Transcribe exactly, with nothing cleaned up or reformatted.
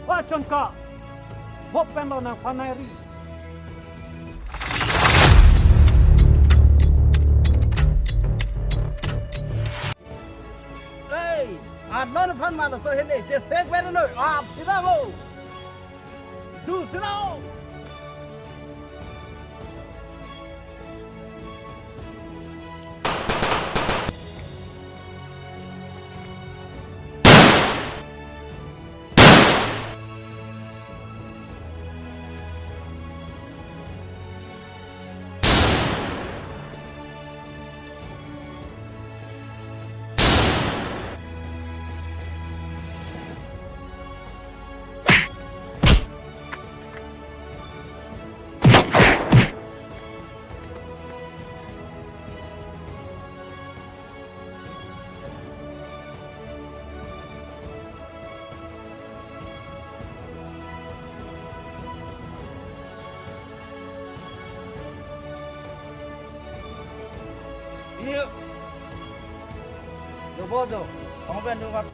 Wa chonka, bop pen lo nangphan nai ri. Hey, anon aphan ma laso hele, chesek pen noi, ap sida mo. Du sida mo. Iya. Coba tuh, kamu kan dengar.